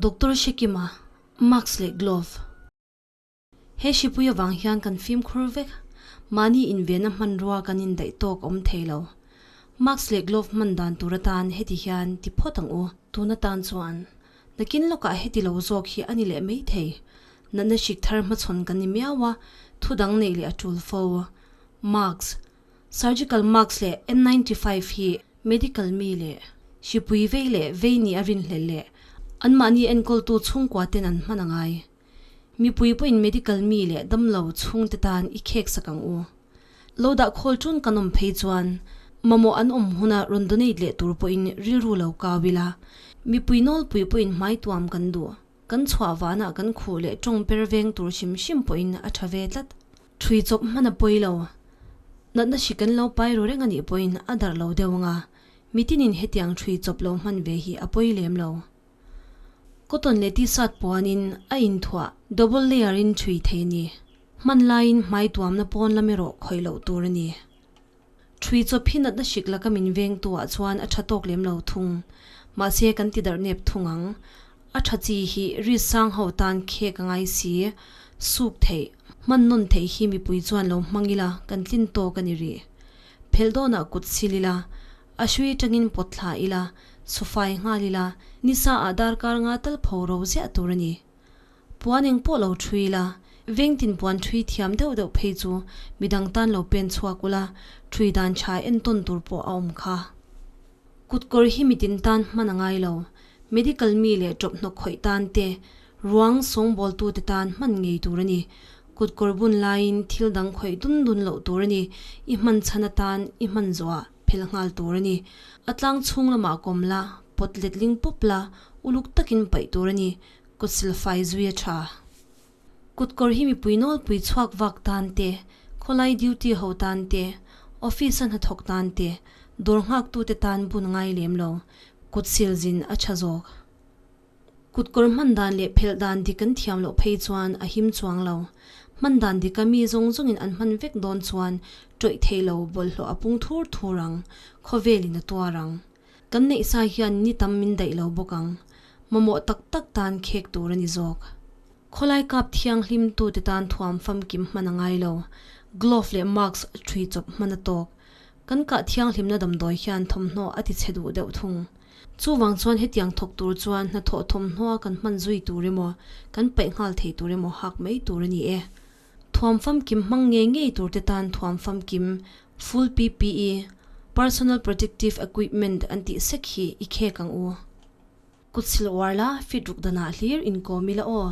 Doctor Hrekima, Mask leh glove. He hripui avang hian kan fimkhur vek. Mahni invenna hmanrua kan indaih tawk a awm thei lo. Mask leh glove hman dan tur atan heti hian ti phawt ang u. Tun atan chuan nakin lawkah heti lo zawk hi a ni leh mai thei. Natna hrik thar hmachhawn kan ni miau a, thu dang neih leh a tul fo. Mask, Surgical mask leh N95 hi medical mi leh hripui vei leh vei nih a rinhlelh leh anmahni enkawltu chhungkua ten an hman a ngai. Mipui pawhin medical mi leh damlo chhungte tan i khek sak ang u. Lo dah khawl tun kan awm phei chuan mamawh an awm huna rawn donate leh tur pawhin rilru lo kau ila, mipui nawlpui pawhin hmai tuam kan duh, kan chhuah vanah kan khuh leh tawng per veng tur hrim hrim pawhin a tha ve tlat. Thui chawp hman a pawi lo. Natna hri kan lo pai ru reng a nih pawhin a darh lo deuh anga, mitinin hetiang thui chawp lo hman ve hi a pawi lem lo. Cotton leh t-shirt puanin a inthuah double layer in thui thei a ni. Hman laiin hmai tuamna pawn lam erawh khawih loh tur a ni. Thui chawp hi natna hrik laka min vengtu ah chuan a tha tawk lem lo thung. Mahse kan ti darh nep thung ang. A tha chi hi ri sang ho tan khek a ngai si. Suk theih, hman nawn theih hi mipui chuan lo hmang ila kan tlin tawk a ni rih. Phelh dawnah kut sil ila, A hrui atangin pawt thla ila, chhufai nghal ila, nisa ah darkar nga tal pho ro ziah tur a ni. Puan eng pawh lo thui ila, vengtin puan thui thiam deuh deuh phei chu midang tan lo pen chhuak ula, thui dan tha entawn tur pawh a awm kha. Kutkawr hi mitin tan hman a ngai lo, medical mi leh ṭawphnawk khawih tan te, ruang sawngbawltute tan hman ngei tur a ni. Kutkawr bun laiin thil dang khawih dun dun loh tur a ni, i hman chhan atan i hman zawhah phel nghal tur a ni. A tlang chhung lamah kawm la, pawt letling pawp la, uluk takin paih tur a ni. Kut silfai zui a tha. Kutkawr hi mipui nawlpui chhuak vak tan te, khawlai duty ho tan te, office a hnathawk tan te, dawr nghaktute tan bun ngai lem lo, kut sil zin a tha zawk. Kutkawr hman dan leh phelh dan dik an thiam loh phei chuan a him chuang lo. Hman dan dika mi zawng zawngin an hman vek dawn chuan tawih theih lo bawlhhlawh a pung thur thur ang, khawvelin a tuar ang. Kan neih sa hian ni tam min daih lo bawk ang. Mamawh tak tak tan khek tur a ni zawk. Khawlai kap thianghlim tute tan thuam famkim hman a ngai lo. Glove leh mask ṭhui chawp hman a tawk. Kan kah thianghlimna damdawi hian thawmhnaw a ti chhe duh deuh thung. Chuvang chuan hetiang thawk tur chuan hnathawh thawmhnaw kan hman zui tur emaw, kan paih nghal thei tur emaw hak mai tur a ni e. Thuam famkim hmang ngei ngei tur te tan thuam famkim, full PPE, Personal Protective Equipment, an tih sek hi i khek ang u. Kut sil uar la, fit ruk danah hlir inkawm ila aw.